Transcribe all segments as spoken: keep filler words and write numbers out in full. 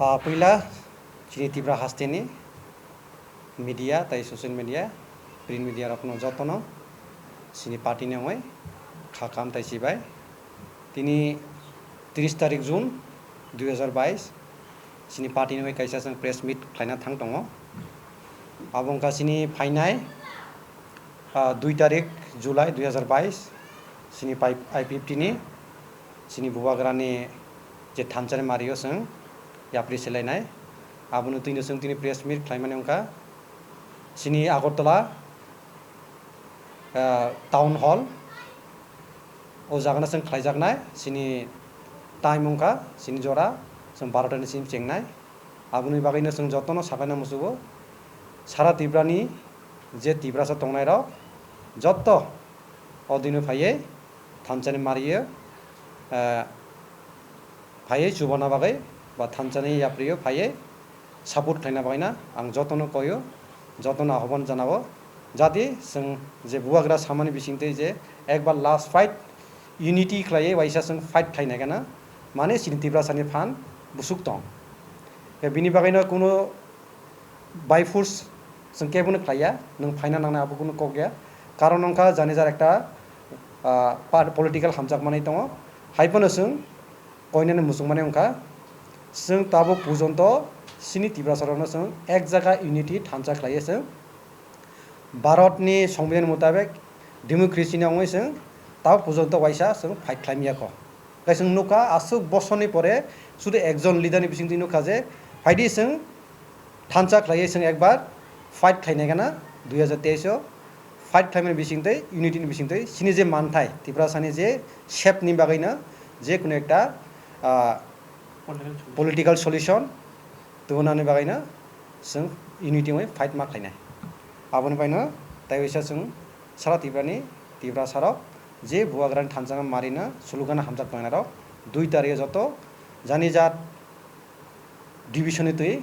Ah, puila chini Tipra hasteni media tai social media, print media rokno jotono chini party ni wngwi kha kaham tai chibai. Tini tris tarik June dui hazar bais chini party ni wngwi kaisa chwng press meet khlaina thang tongo. Abo wngkha chini phainai, ah, dui tarik July dui hazar bais chini pai-, I P F T ni chini Bubagrani je thansa ni mario chwng yapri selainai. Aboni twino chwng tini press meet khlaimani wngkha chini Agartala, ah, town hall. O jagano chwng khlaijaknai, chini time wngkha, chini jora chwng barota ni simi chengnai. Aboni bagwino chwng jotono sakaina muchugo, sara Tripurani je Tiprasa tongnairok jotto o dino phaiwi thansani mariyo, eh, phaiwi chubana bagwi ba thansani yaprio phaiwi support khlaina bagwino ang jotono koyo, jotono ahoban janao, jati chwng je bubagra samani bisingtwi je ekbar last fight, unity khlaiwi waisa chwng fight khlainai gana, mane chini Tiprasani phan busuk tong. Ya, bini bagwino kuno by force chwng kebono khlaiya, nwng phaina nangnai abo kuno kok ya. Karon wngkha jani jar ekta, ah, par-, political hamjakmani tongo, hai phano chwng koinani muchungmani wngkha. Chwng tabuk pujonto chini Tiprasarokno chwng ek jaga unity thansa khlaiwi chwng Bharatni Songbidan mutabek democracy ni wngwi chwng tabuk pujonto waisa chwng fight khlaimiyakho. Khe chwng nukha aswk bosorni pore sudu ekjon leader ni bisingtwi nukha je phaidi chwng thansa khlaiwi chwng ekbar fight khlainai gana dui hazar teis o fight khlaimani bisingtwi unity ni bisingtwi chini je manthai Tiprasani je shape ni bagwino je kuno ekta, ah, political solution tubunani bagwino chwng unity wngwi fight ma khlainai. Aboni baino tai waisa chwng sara Tiprani Tiprasarok je bubagrani thansano marino sulukgana hamjak tongnairok dui tario joto jani jat division ni twi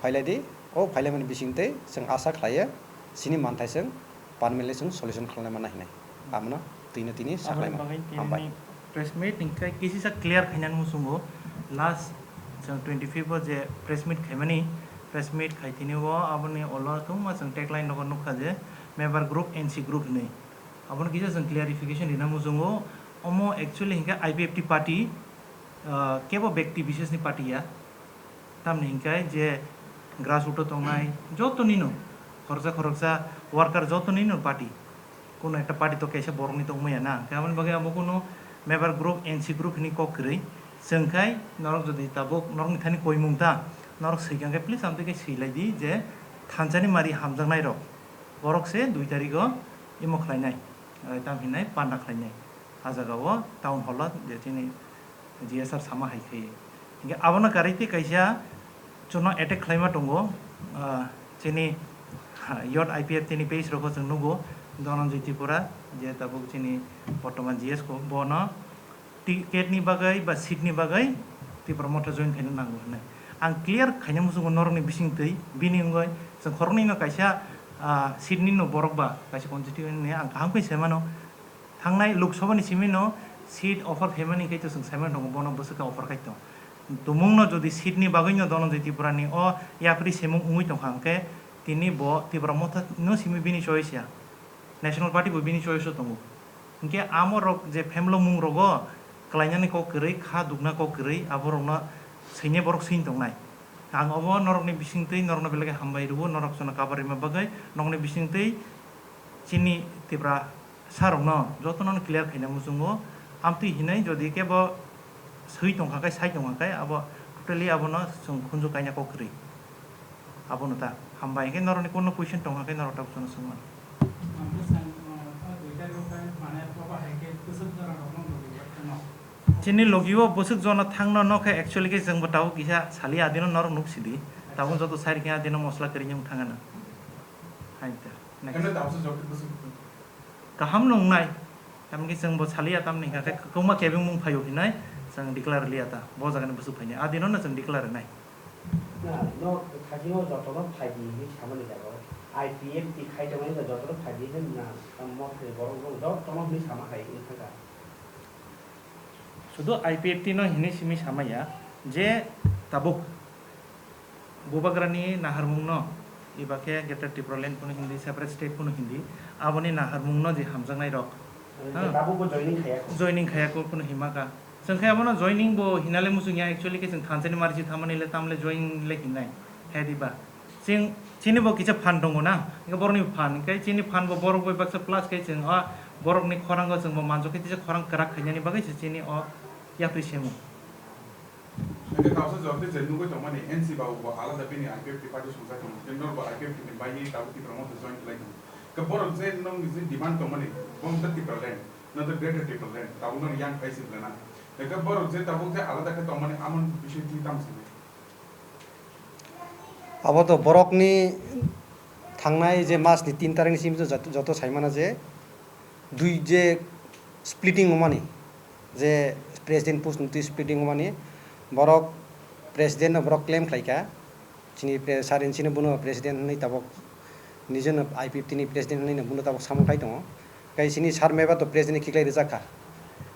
phailai di, o phailaimani bisingtwi chwng asa khlaiyo chini manthai chwng permanently chwng solution khlaina manna hinwi. Amono twino tini Aboni saklaima. Bagwi tini hambai. Press meet hingkhe kisisa clear khainani muchungo last chwng twenty fifth o je press meet khaimani, press meet khai tini o aboni ulo tungma chwng tagline rogo nukha je member group N C group hinwi. Abono kisa chwng clarification rina muchungo, omo actually hingkhe I P F T party, ah, kebo bekti bisesni party ya. Tamni hingkhe je grassroot o tongnai joto nino khoroksa khoroksa worker joto nino party. Kuno ekta party to kaisa borokni tongmaya na. Hingkhe aboni bagwi abo kuno member group N C group hinwi kok kwrwi. Chwng khai norok jodi tabuk norokni thani koimung ta, norok swikang khe please amtwi khe swilai di je thansani mari hamjaknai rok. Borok se dui tarikh o imo khlainai, eh, tam hinai panda khlainai. A jaga o town hall o je chini G S R sama hai khe. Hingke abono karwi tei kaisa chwngno attack khlaima tongo, ah, chini, ha, Youth I P F T ni page rogo chwng nugo, Dhananjay Tripura, je tabuk chini bortoman G S ko, bono ticket ni bagwi ba seat ni bagwi Tipra Motha join khaina nango hinwi. Ang clear khaina muchungo norokni bisingtwi, bini wngwi chwng khoroknwi no kaisa, ah, seat ni no borok ba kaisa constituency ni ang kaham khe sai mano. Thangnai Lok Sabha ni simi no seat offer khaimani khe to chwng sai mano tongo, bono bwswk khe offer khai tong. Tumung no jodi seat ni bagwi no Dhananjay Tripura ni o yapri semung wngwi tongkha hwnkhe tini bo Tipra Motha no simi bini choice ya. National Party bo bini choice o tongo. Hinkhe amo rok je phamlok mung rogo kwlainani kok kwrwi, kha dukna kok kwrwi, abo rokno swinai borok swing tongnai. Ang obo norokni bisingtwi norokno belai khe hambai rwo, norok chwngno kabar rwma bagwi, nokni bisingtwi chini Tipra sa rokno jotono clear khaina muchungo, amtwi hinwi jodi kebo swi tongkha khe, sai tongkha khe, abo totally abono chwng khunju kaina kok kwrwi. Abono ta hambai khe norokni kono question tongkha khe norok tabuk chwngno swngmano. Chini logi o bwswk jona thangno no khe actually khe chwngbo tabuk kisa sali adino norok nuk sidi. Tabuk joto sai rikhe adino mosla kwrwi wng thangano. Hai ta. Next. Kaham no wngnai. Tamni chwng bo saliya tamni hwnkhe kwbangma kebengmung phaio hinai chwng declare liya ta. Bo jagani bwswk phainai. A dino no chwng declare rwnai. Na, no, khakingo jotono phaidi hinwi samani jaga o. I P F T khai tongmani jotono phaidi hinwi na, mo thani borok rok jotono hinwi sama hai wngkha. Sudu I P F T no hinwi simi samaya je tabuk Bubagrani naharmungno, eba khe Greater Tipraland phano hindi, separate state phano hindi, aboni naharmungno je hamjaknai rok, ha? Tabukbo joining khaya kho. Joining khaya kho phano hima kha. Chwng khe abono joining bo hinale muchung ya, actually khe chwng thansa ni mari si thamani le tamle join le hinai. Khe diba? Chwng, chini bo kisa phan tongo na, hingke borokni phan, hingke chini phan bo borok bai baksa plus khe chwng o borokni khorang o chwng bo manjak khe tisa khorang kwrak khainani bagwi se chini o yapri semo. Hingke tausa jora tei je nugwi tongmani N C babu bo alada bini I P F T party songchai tongo, tei norok bo I P F T ni bagwi tabuk Tipra Motha join khlai tongo. Hingke borok je nokni je demand tongmani, bo wngkha Tipraland, no to Greater Tipraland, tabuk norok yang khai se plana. Hingke borok je tabuk je alada khe tongmani, amoni bising twi tamo sanai. Abo to borokni thangnai je mas ni tin tarikni simi to jat-, joto saimano je dui je splitting wngmani, je president post ni twi splitting wngmani, borok president no borok claim khlaikha, chini pre-, sir N C no bono president hwnwi tabok, nijeno I P F T ni president hwnwi no bono tabok samung khai tongo. Hingke chini sir Meba to president ni khiklai rijak kha.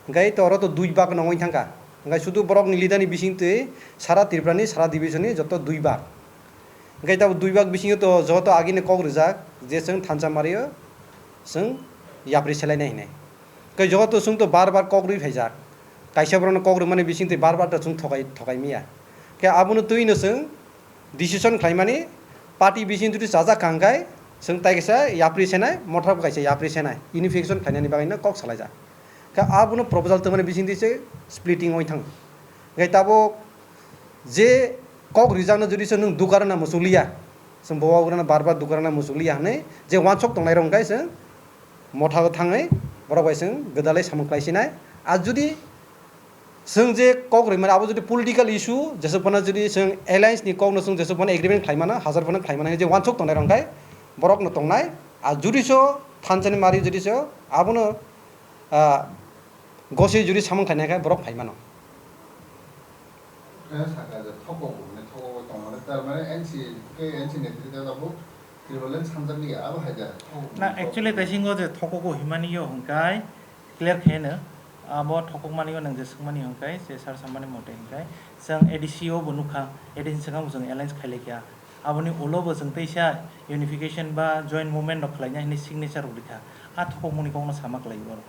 Hingke to oro to dui bak no wngwi thangkha. Hingke sudu borok ni leader ni bising twi sara Tripura ni sara division ni joto dui bak. Hingke tabok dui bak bisingo to joto agini kok rijak je chwng thansa mario chwng yapri selainai hinai. Hingke joto chwng to bar bar kok rwi phaijak. Kaisa borok no kok rwmani bising twi bar bar to chwng thokai, thokai maya. Hingke abono twi no chwng decision khlaimani party bising jodi chajak kha hwnkhe chwng tai kaisa yapri senai, motha bo kaisa yapri senai, unification khlainani bagwi no kok salaijak. Khe abono proposal tongmani bising twi se splitting oi thang. Hwnkhe tabuk je kok rijakno jodi se nwng dukarana muchukliya, chwng boba ugrano bar bar dukarana muchukliya hwnwi je wansok tongnai rok hwnkhe chwng motha o thangwi borok bai chwng gwdalwi samung khlai sinai. Ar jodi chwng je kok rwmani abo jodi political issue jesuk phano jodi chwng alliance ni kok no chwng jesuk phano agreement khlai mano, hajar phano khlai mano je wansuk tongnai rok hwnkhe borok no tongnai. Ar jodi so thansa ni mari jodi so abono, ah, goswi jodi samung khlainai khe borok phai mano. Khe sakha je thokok bo hwnwi thokok bai tongmani, tar mane N C, khe N C netrito abo Tipraland sanjakliya, abo hai da. Na, actually taisingo je thokok o himani yo hwnkhe clear khe no, abo thokok mani yo nang je swkmani hwnkhe se sir samani mote hwnkhe chwng A D C o bo nukha, A D C swkang bo chwng alliance khailai kha, aboni ulo bo chwng teisa unification ba joint movement rok khlaina hwnwi signature rok rikha, a thokok mani kokno sama kwlai borok.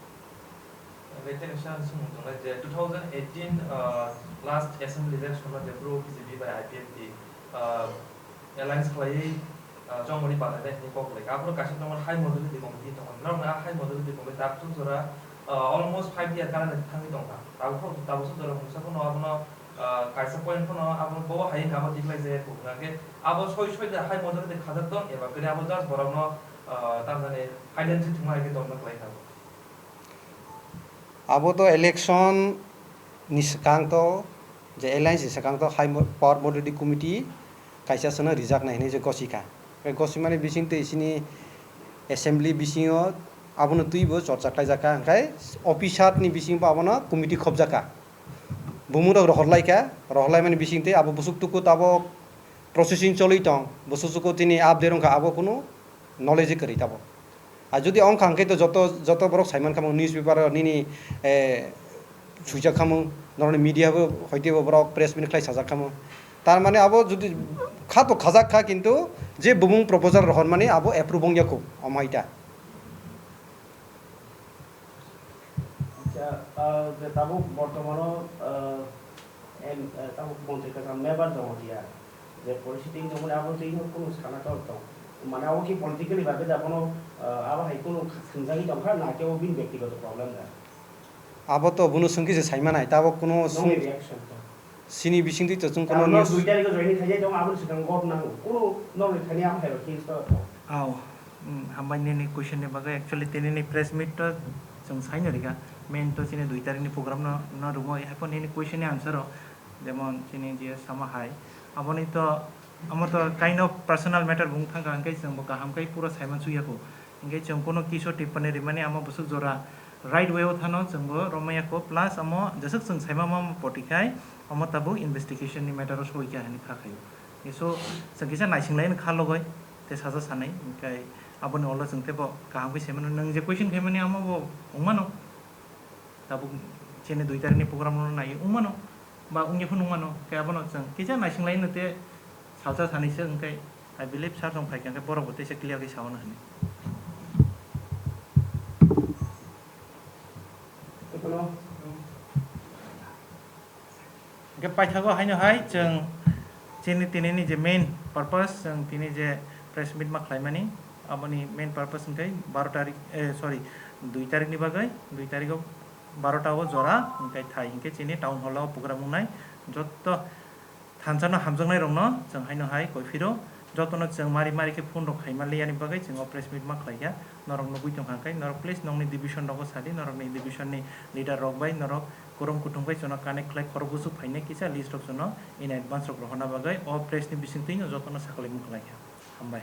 Hingke tei kaisa ang swngmung tongnai je two thousand eighteen, ah, last assembly election o je Bru B J P bai I P F T, ah, alliance khlaiwi, ah, chongmani banainai hinwi kok lai. Aphuru kaisa tongmani high majority committee tongmani. Norokni a high majority committee tabuk jora, ah, almost five year current thangwi tongkha. Tabuk, tabuksa jora mungsa phano abono, ah, kaisa point phano abono bo hai hinwi abo declare jaya kho. Hwnkhe abo soi soi da high majority khajak tong eba kwrwi abo just borokno, ah, tamjani identity thwngma hai khe tongna khlai kha. Abo to election ni swkang to, je alliance ni swkang to high mo-, power majority committee kaisa sono rijaknai hinwi je gosi kha. Tei gosimani bising twi chini assembly bisingo abono twibo chorcha khlaijak kha, hwnkhe officer ni bisingo abono committee khopjak kha. Bumung rok rohor lai kha, rohor laimani bising twi abo busuk tuku tabok processing choli tong, busuk tuku tini update wngkha, abo kunu knowledge kwrwi tabok. Ar jodi wngkha hwnkhe to joto, joto borok sai mankha mo newspaper o nini, eh, swijak kha mo, norokni media bo hoite bo borok press meet khlai sajak kha mo. Tar mane abo jodi kha to khajak kha, kintu je bumung proposal rohormani abo approve wngya kho, omo hai ta. Acha, ah, je tabuk bortomano, ah, em, eh, tabuk montri kwcham Mebar Jamatia, je poristiti wngtongmani abo twi kunu sana tor tong. Mane abo ki politically bagwi da bono, ah, abo hai kunu kha-, swngjagwi tongkha, na khe o bini bektigoto problem da? Abo to bono swngkhe se saimanai, tabuk kunu Nongni swng-, reaction to? Sini bisingtwi to chwng kono Tabuk no news dui tarikh o joining khaijai tong, aboni swkang gor nango. Kunu nokni thani abo hai rok hinwi sa tong. Aw, mm, hambai nini question ni bagwi. Actually, tini ni press meet to chwng saino rikha. Main to chini dui tarikh ni program no, no rwmwi. Haikhe nini question ni answer o, jemon chini je sama hai, aboni to, amo to kind of personal matter bung thangkha, hwnkhe chwng bo kaham khe pura saiman suyakho. Hingke chwng kono kiso tipani rimani amo bwswk jora right way o thano chwngbo romaya kho, plus amo jeswk chwng saima ma poti khai omo tabuk investigation ni matter o soi kha hinwi kha khaio. Hingke so chwng kisa naising lai kha logoi tei saja sanai, hingke aboni ulo chwng teibo kaham khe saimano. Nwng je question khaimani amo bo wngmano. Tabuk chini dui tarikh ni program no nai wngmano, ba wngya phano wngmano, khe abono chwng kisa naising lai no tei Salsa sani se hwnkhe, I believe sir chwng phaikha hwnkhe borok bo teisa clear khe sao hwnwi. Hwnkhe paithago haino hai chwng chini tinini je main purpose, chwng tini je press meet ma khlaimani, aboni main purpose hwnkhe baro tarik, eh, sorry, dui tarikni bagwi, dui tarikgo barota o jora hwnkhe thai hwnkhe chini town hall o program wngnai. Jotto thansa no hamjaknai rokno chwng haino hai koiphiro, jotono chwng mari mari khe phone rok khaima liyani bagwi chwng o press meet ma khlaikha. Norok nugwi tongkha hwnkhe norok please nokni division rogo sadi, norokni division ni leader rok bai norok kwrwng kuthum khe chwngno connect khlai khorok buchuk phainai kisa list rok chwngno in advance rok rohorna bagwi o press ni bisingtwi no jotono sakwlaimung khlaikha. Hambai.